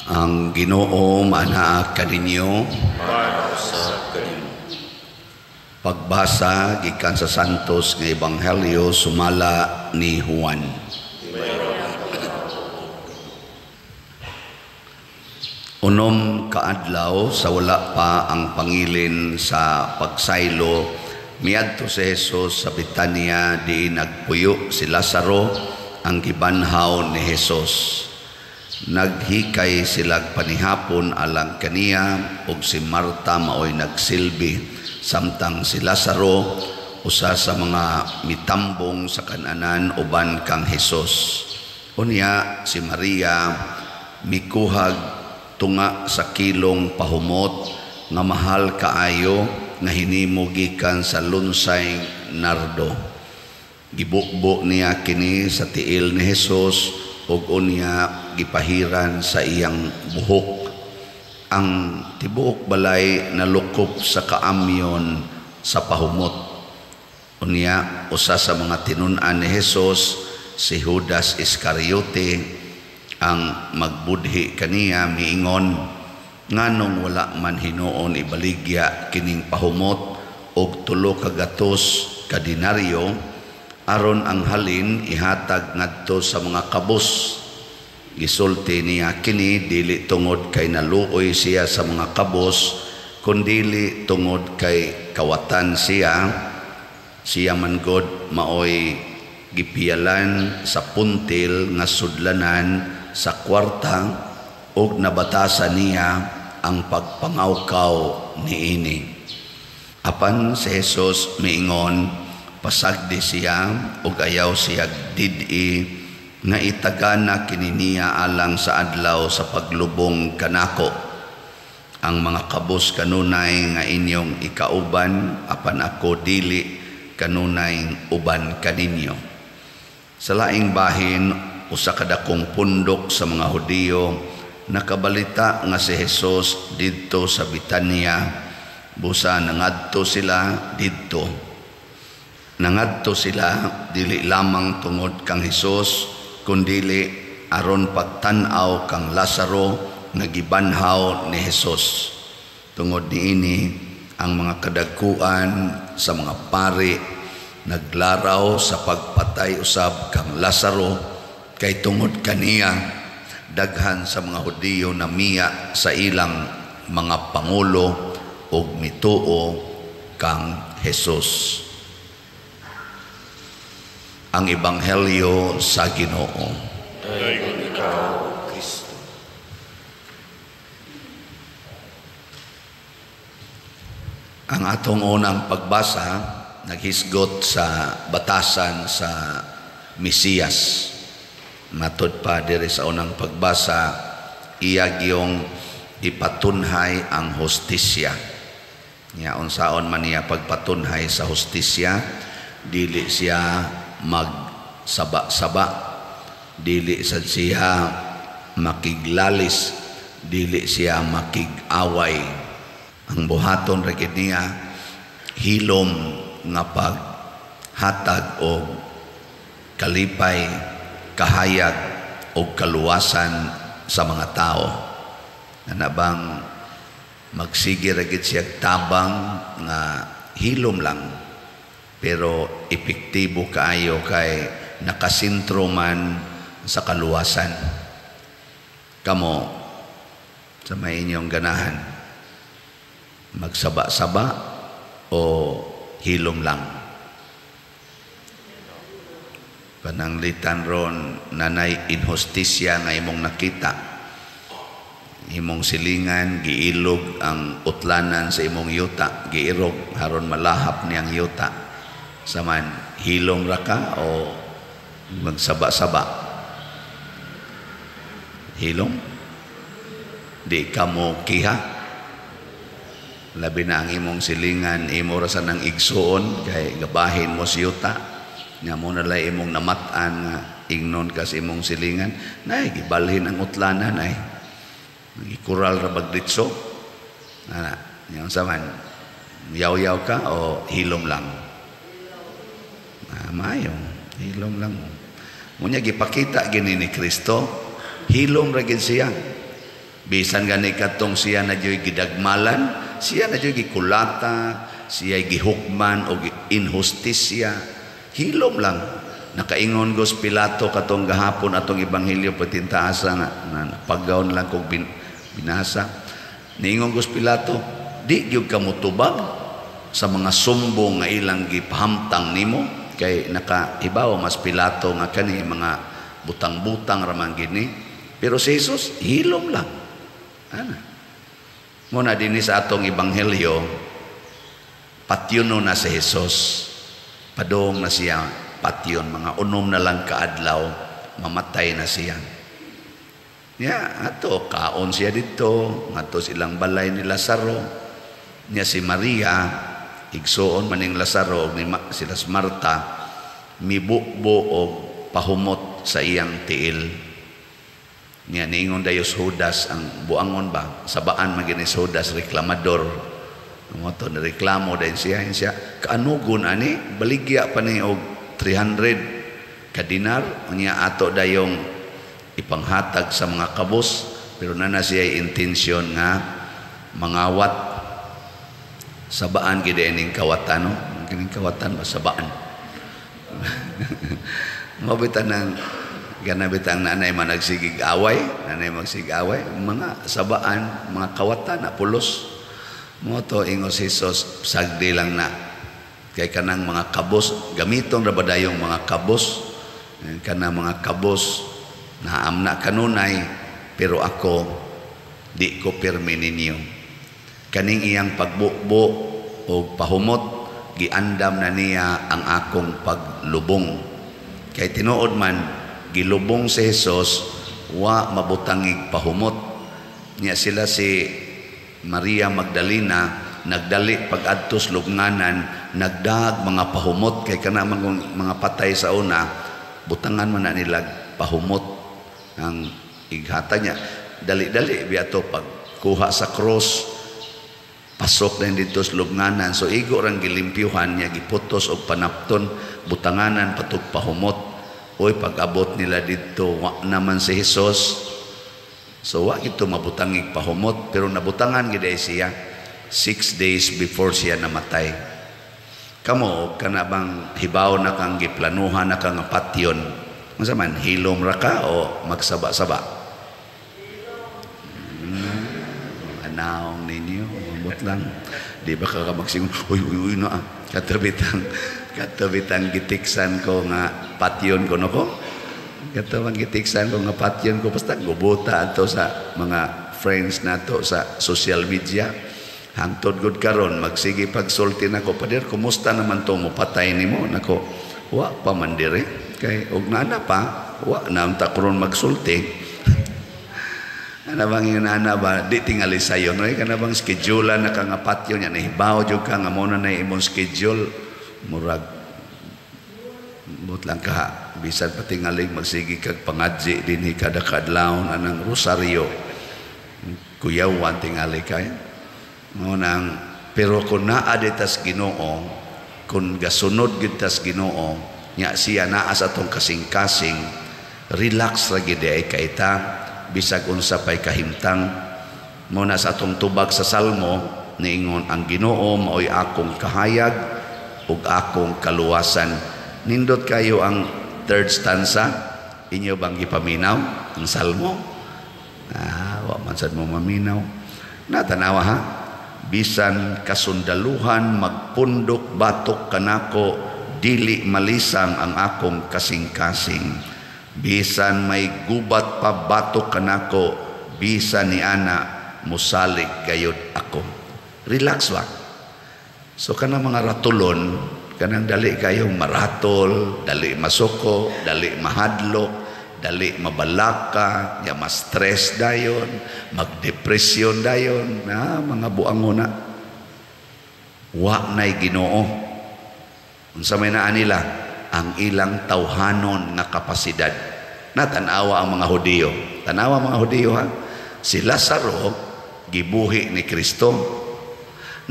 Ang Ginoo maanaa kaninyo. Maanaa kanimo. Pagbasa gikan sa Santos nga Ebanghelyo sumala ni Juan. Unom kaadlaw sa wala pa ang pangilin sa pagsaylo, miadto si Jesus sa Betania diin nagpuyo si Lazaro ang gibanhaw ni Jesus. Naghikay silag panihapon alang kaniya ug si Marta maoy nagsilbi, samtang si Lazaro usa sa mga mitambong sa kananan uban kang Hesus. Unya si Maria mikuhag tunga sa kilong pahumot nga mahal kaayo nga hinimo gikan sa lunsay nardo. Gibukbo niya kini sa tiil ni Hesus ug unya gipahiran sa iyang buhok. Ang tibuok balay nalukop sa kaamyon sa pahumot. Unya usa sa mga tinun-an ni Hesus, si Judas Iscariote, ang magbudhi kaniya, miingon, nganong wala man hinuon ibaligya kining pahumot og 300 ka denaryo aron ang halin ihatag ngadto sa mga kabos. Gisulti niya kini dili tungod kay naluoy siya sa mga kabos, kundili tungod kay kawatan siya. Siya man god maoy gipiyalan sa puntil nga sudlanan sa kwarta ug nabatasan niya ang pagpangawkaw niini. Apan si Jesus miingon, pasagdi siya ug ayaw siya did-i nga itagana kini niya alang sa adlaw sa paglubong kanako. Ang mga kabos kanunay nga inyong ikauban, apan ako dili kanunay uban kaninyo. Sa laing bahin, usa ka dakong pundok sa mga Hudiyo nakabalita nga si Hesus didto sa Betania, busa nangadto sila didto. Nangadto sila dili lamang tungod kang Hesus, kundili aron pagtan-aw kang Lazaro nga gibanhaw ni Hesus. Tungod niini ang mga kadagkuan sa mga pari naglaraw sa pagpatay usab kang Lazaro, kay tungod kaniya daghan sa mga Hudiyo namiya sa ilang mga pangulo ug mituo kang Hesus. Ang Ebanghelyo sa Ginoo. Dayon ikaw, Kristo. Ang atong unang pagbasa naghisgot sa batasan sa Mesiyas. Matod pa diri sa unang pagbasa, iya giyong ipatunhay ang hustisya. Nya unsaon man niya pagpatunhay sa hustisya, dili siya magsaba-saba, dili sad siya makiglalis, dili siya makig-away. Ang buhaton ra gid niya hilom nga paghatag og kalipay, kahayag og kaluwasan sa mga tao. Ana bang magsige ra gid siya tabang nga hilom lang, pero epektibo kaayo kay nakasentro man sa kaluwasan. Kamo sa may inyong ganahan, magsaba-saba o hilom lang? Pananglitan ron nanay inhustisya nga imong nakita, imong silingan giilog ang utlanan sa imong yuta, giirog haron malahap niyang yuta. Saman hilom ra ka o magsaba-saba? Hilom? Di ka mo kiha? Labi na ang imong silingan, imo ra sa nang igsuon kay gabahin mo si yuta. Nga mo na lay imong namat-an nga ingnon ka sa imong silingan, nay gibalhin ang utlanan ay gikural ra bagditso. Ana, yang saman yaw-yaw ka o hilom lang? Maayo, hilom lang mo. Munya gipakita gini ni Kristo, hilom ra gid siya. Bisan gani katong siya na dyo'y gidagmalan, siya na dyo'y gikulata, siya gihukman o inhustisya, hilom lang. Nakaingon gos Pilato katong gahapon atong ebanghelyo patintaasa nga na paggaon lang kog binasa. Niingon gos Pilato, di gyud ka motubag sa mga sumbong nga ilang gipahamtang nimo, kay nakahibaw mas Pilato nga kani mga butang-butang raman gini. Pero si Jesus hilom lang. Ana. Muna dinhi sa atong ebanghelyo, patyono na si Jesus. Padong na siya patyon, mga 6 na lang kaadlaw, mamatay na siya. Ya, ato kaon siya dito, ngadto silang balay ni Lazaro. Nya si Maria, igsuon maning Lazaro ni sila si Marta, mibubo og pahumot sa iyang tiil. Nya niingon dayon Judas, ang buangon ba, sabaan man gini si Judas reklamador. Mo to nireklamo dayon siya, siya kaanugon ani, baligya pa ni og 300 ka dinar, unya ato dayong ipanghatag sa mga kabos, pero nana siya intensyon nga mangawat. Sabaan gid ining kawatan, no? Kining kawatan ba sabaan? Mabitan ng ganabitang nanay man nagsigig away, nanay magsigig away, mga sabaan, mga kawatan na pulos. Mo to ingos Jesus, sagdi lang na. Kay kanang mga kabos, gamiton ra ba dayong mga kabos? Kanang mga kabos naamna kanunay, pero ako di ko pirmi ninyo. Kaning iyang pagbukbo o pahumot, giandam na niya ang akong paglubong. Kay tinuod man, gilubong si Jesus, wa mabutangig pahumot. Niya sila si Maria Magdalena, nagdali pag-adtos lubnganan, nagdag mga pahumot. Kay kana mga patay sa una, butangan man na nila pahumot ang ighata niya. Dali-dali biya to pagkuha sa cross, pasok na dito sa lubnganan. So igo rang gilimpyuhan niya, giputos og panapton, butanganan patog pahumot. Oy, pag-abot nila dito, wa naman si Jesus. So wa gito mabutangig pahumot, pero nabutangan gid ay siya 6 days before siya namatay. Kamo kana bang hibaw na kang giplanuhan na kang patyon? Unsa man, hilom ra ka o magsaba-saba? Anaong ninyo, ambot lang. Di ba ka magsingon, uy, uy, uy, na. Katubitang gitiksan ko nga patyon ko no ko. Katubang gitiksan ko nga patyon ko, basta gubuta ato sa mga friends nato sa social media. Hangtod gud karon magsige pagsulti nako, pader, kumusta naman to mo patay nimo? Nako, wa pa man dire kay og nana pa, wa na unta karon magsulti. Ana bang yun, ana ba di tingali sayo no kana bang schedule na ka nga patyon nya, nahibaw jud ka nga mo na imong schedule, murag but lang ka bisan pa tingalig magsige kag pangadji dinhi kada kadlawon anang rosaryo, kuyawan tingali kay mo nang. Pero kung naa ditas Ginoo, kung gasunod gid tas Ginoo nya, siya naa sa atong kasing-kasing, relax ra gid ay kaita bisag unsa pay kahimtang. Mo na sa atong tubag sa Salmo, niingon ang Ginoo maoy akong kahayag ug akong kaluwasan. Nindot kayo ang third stanza, inyo bang gipaminaw ang Salmo? Wa man sad mo maminaw. Natanawa ha, bisan kasundaluhan magpundok batok kanako, dili malisang ang akong kasing-kasing. Bisan may gubat pa batok kanako, bisan ni ana musalig gayod ako. Relax ba? So kanang mga ratulon, kanang dali kayong maratol, dali masuko, dali mahadlok, dali mabalaka, ya ma-stress dayon, magdepresyon dayon, na mga buango na. Wa na'y Ginoo. Unsa may naa nila? Ang ilang tawhanon nga kapasidad. Natanawa ang mga Hudiyo. Tanawa ang mga Hudiyo ha. Si Lazaro gibuhi ni Kristo.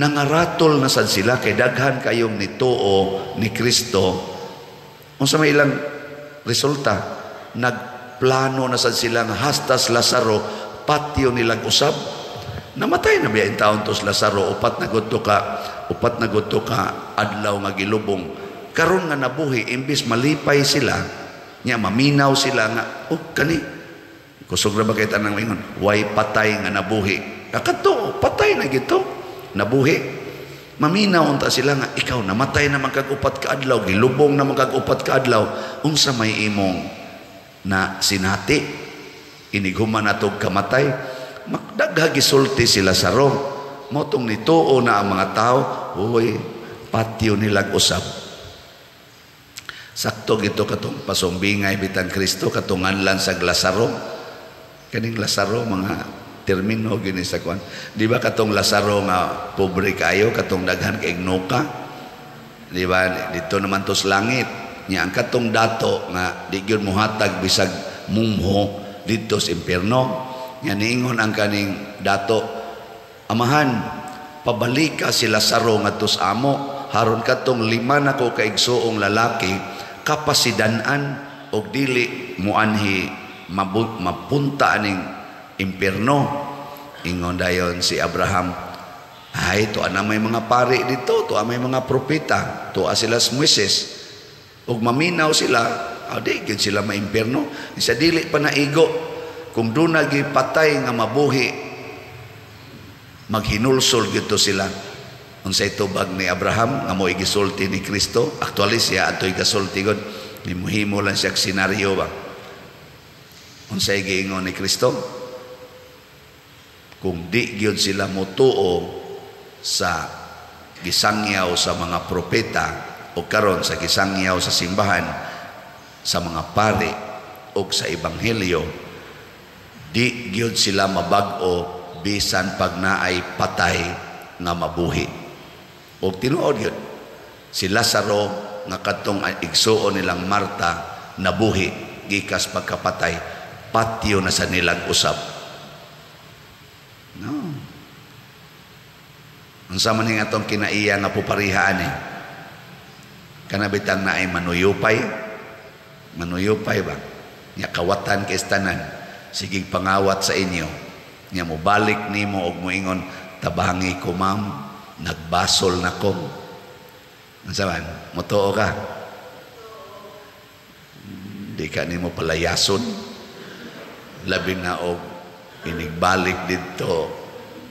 Nangaratol na sad sila kay daghan kayong nituo ni Kristo. Unsa may ilang resulta? Nagplano na sad sila nga hastas Lazaro Patyo nilag usab. Namatay na biya taon tos Lazaro, upat na gud to ka adlaw nga gilubong. Karon nga nabuhi, imbis malipay sila, nya maminaw sila nga, oh, kani kusog ra ba kay tanang ingon, way patay nga nabuhi. Kakadto patay na gito, nabuhi. Maminaw unta sila nga ikaw namatay na man kag 4 ka adlaw, gilubong na man kag 4 ka adlaw, unsa may imong na sinati inighuman natog kamatay? Makdagha gisulti si Lazaro. Mao tong nituo na ang mga tao, uy, patyo nilag usab. Sakto gito katong pasumbingay bitang Kristo katong nganlan sa Lazaro. Kaning Lazaro mga termino gini sa kuan. Di ba katong Lazaro nga pobre kayo, katong daghan kay ignuka? Di ba dito naman tos langit. Nya ang katong dato nga di gyud mohatag bisag mumho didto sa impierno. Nya niingon ang kaning dato, amahan, pabalika si Lazaro ngadto sa amo, haron katong 5 nako ka igsuong lalaki kapasidan-an og dili muanhi mapunta aning impierno. Ingon dayon si Abraham, ay tuwa na may mga pari dito, tuwa may mga propeta, tuwa sila sa Moises, ug maminaw sila, di gyud sila maimpierno. Sa dili pa naigo, kung doon nagipatay nga mabuhi, maghinulsol gito sila. Unsay tubag ni Abraham nga mo'y gisulti ni Kristo? Actually siya atoy gasulti god, nimuhimo lang siya senaryo ba. Unsay giingon ni Kristo? Kung di gyud sila motuo sa gisangyaw sa mga propeta o karon sa gisangyaw sa simbahan, sa mga pari o sa ebanghelyo, di gyud sila mabag-o bisan pag naay patay nga mabuhi. Og tinuod gyud si Lazaro nga kadtong igsuon nilang Marta nabuhi gikas pagkapatay, patyo na sa nilang usab. No. Unsa man ning atong kinaiya nga puparihaan eh? Kana bitang naay manuyupay? Manuyupay ba? Nya kawatan kay tanan, sige pangawat sa inyo. Nya mobalik nimo og moingon, tabangi ko ma'am, nagbasol na ko. Unsa man? Motuo ka? Di ka nimo palayason. Labi na og inigbalik didto,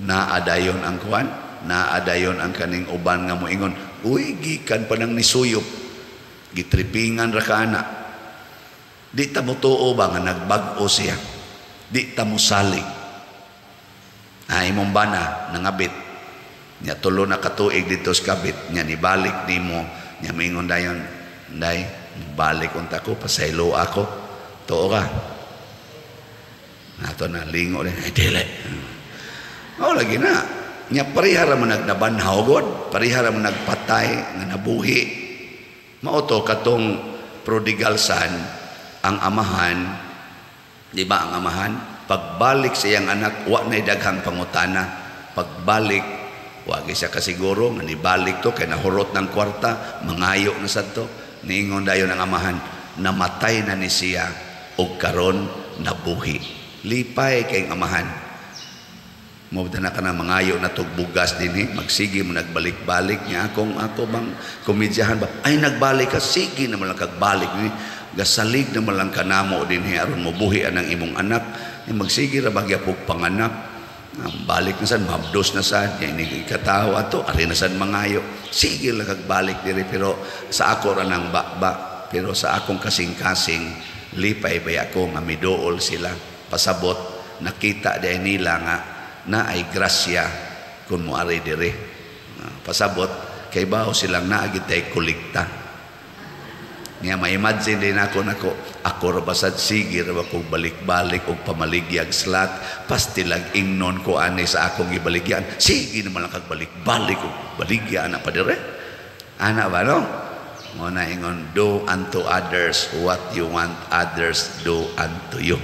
naadayon ang kuan, naadayon ang kaning uban nga moingon, uy, gikan pa nang nisuyop, gitripingan ra ka ana. Di ta motuo ba nga nagbag-o siya? Di ta mosalig. Ay, imong bana nangabit, nya tulo na katuig dito sa kabit, nya nibalik nimo, nya moingon dayon, day, balik unta ko, pasaylo ako. Tuo ka? Nato na lingo din, ay dili. Oh, lagi na. Nya parihara mo nagnabanhaw god, parihara mo nagpatay nga nabuhi. Mao to katong prodigal son, ang amahan, di ba ang amahan, pagbalik sa iyang anak, wa na'y daghang pangutana. Pagbalik, wa gyud siya kasiguro nga nibalik to kay nahurot ng kwarta, mangayo na sad to. Niingon dayon ang amahan, namatay na ni siya og karon nabuhi. Lipay kay ang amahan. Mo na ka na mangayo na tugbugas dinhi, magsige mo nagbalik-balik niya akong ako bang komedyahan ba? Ay nagbalik ka, sige na man lang kagbalik dinhi. Gasalig na man lang kanamo dinhi aron mobuhi anang imong anak. Ni magsige ra bagya pug panganak. Balik na sad, mabdos na sad, nya ini ikatawo ato, ari na sad mangayo. Sige lang kagbalik diri, pero sa ako ra nang bakba, pero sa akong kasing-kasing lipay bay ako nga miduol sila. Pasabot nakita di nila nga na ay grasya kung moari diri. Pasabot kay bao silang naa gid tay kolekta. Nya ma-imagine din ako nako, ako ra basad sige ra ba kog balik-balik og pamaligyag slot, pastilag ingnon ko ani sa akong gibaligyan. Sige naman lang kag balik-balik og baligya ana pa dire. Ana ba no? Mo na ingon, do unto others what you want others do unto you.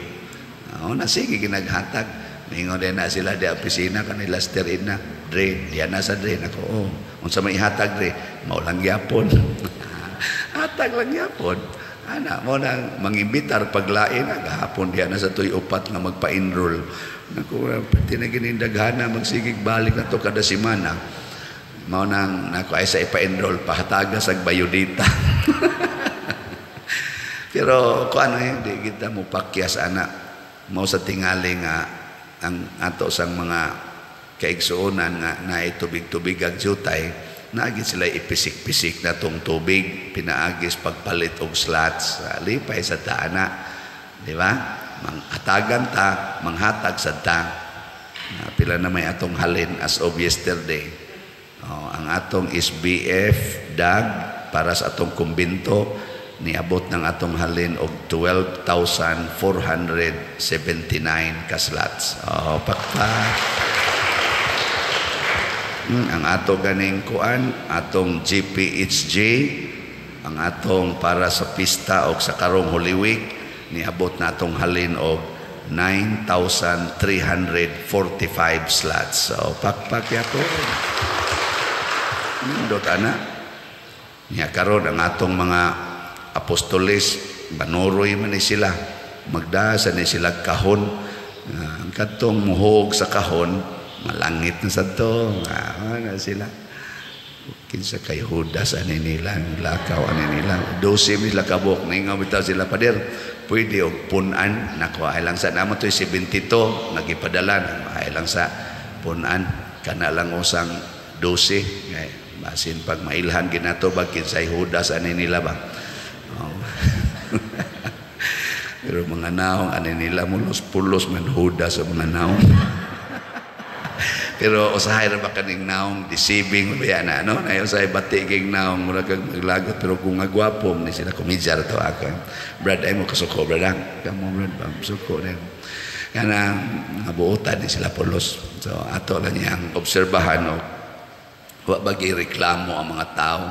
O na sige ginaghatag. Mingon din na sila di opisina kanila sterin na. Dre, diyan na sa dre. Nako, oh, unsa may ihatag dre? Mao lang gyapon. Hatag lang gyapon. Ana mo nang mangimbitar paglain na gahapon diha na sa tuy upat nga magpa-enroll. Naku, pati na ginindaghana magsigig balik na to kada semana. Mao nang nako ay sa ipa-enroll pahataga sa bayodita. Pero kung ano eh, di kita mo pakyas ana. Mao sa tingali nga ang ato sang mga kaigsuonan nga naay tubig-tubig ag jutay, naagi sila ipisik-pisik na tong tubig, pinaagis pagpalit og slots, lipay sa taana, di ba? Manghatagan ta, manghatag sa ta. Pila na may atong halin as of yesterday. Oh, ang atong SBF DAG para sa atong kumbinto niabot ng atong halin og 12,479 ka slots. Oh, pakpak. Ang ato ganing kuan, atong GPHG, ang atong para sa pista og sa karong Holy Week, niabot na atong halin og 9,345 slots. So, pakpak yato. Nindot ana. Niya karon ang atong mga apostoles, banuroy man ni sila. Magdasa ni sila kahon. Ang kadtong muhog sa kahon, malangit na sa to. Na sila. Kinsa kay Judas ani nila, lakaw ani nila. 12 mi sila kabuk. Ningaw bitaw sila, "Pader, pwede og punan." Nako, ay lang sa namo to'y 72 nagipadala. Ay lang sa punan. Kana lang usang 12. Ngay, basin pag mailhan ginato ba kinsay Judas ani nila ba. Oh. Pero mga naong ani nila mulos-pulos man Judas sa mga naong. Pero usahay ra ba kaning naong deceiving ba na no? Na usahay bati king naong mura kag maglagot pero kung nga gwapo ni sila komedya ra to ako. Brad ay mo kasuko brad ang. Kamo brad ba suko din. Kana nga buotan ni sila pulos. So ato lang niyang obserbahan no. Wa bagi reklamo ang mga tao.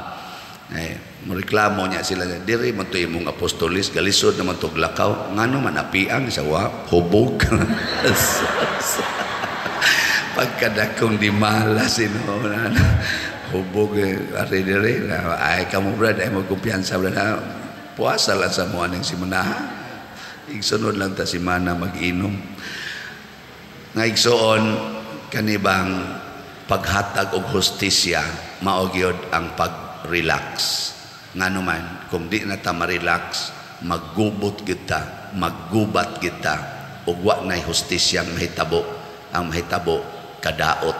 Eh, mo reklamo niya sila diri man to imong apostolis galisod naman to lakaw ngano man apiang sa wa hubog. Pagkadakong di malas sino na hubog ari diri na ay kamo brad ay magkumpiyansa brad ha? Puasa lang sa mo aning simanaha igsunod lang ta si mana mag-inom nga igsuon kanibang paghatag og hustisya mao gyud ang pag-relax. Ngano man kung di na ta ma-relax maggubot kita, maggubat kita ug wa nay hustisyang mahitabo. Ang mahitabo kadaot.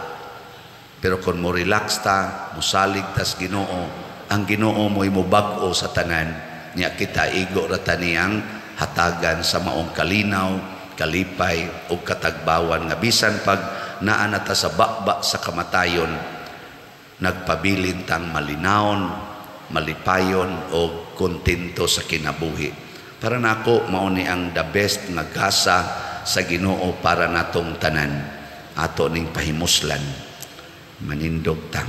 Pero kung mo relax ta, musalig tas Ginoo, ang Ginoo mo'y mobag-o sa tanan niya kita igo ra ta niyang hatagan sa maong kalinaw, kalipay ug katagbawan nga bisan pag naa na ta sa baba sa kamatayon nagpabilin tang malinawon, malipayon o kontento sa kinabuhi. Para nako mao ni ang the best nga gasa sa Ginoo para natong tanan. Ato ning pahimuslan, manindog ta.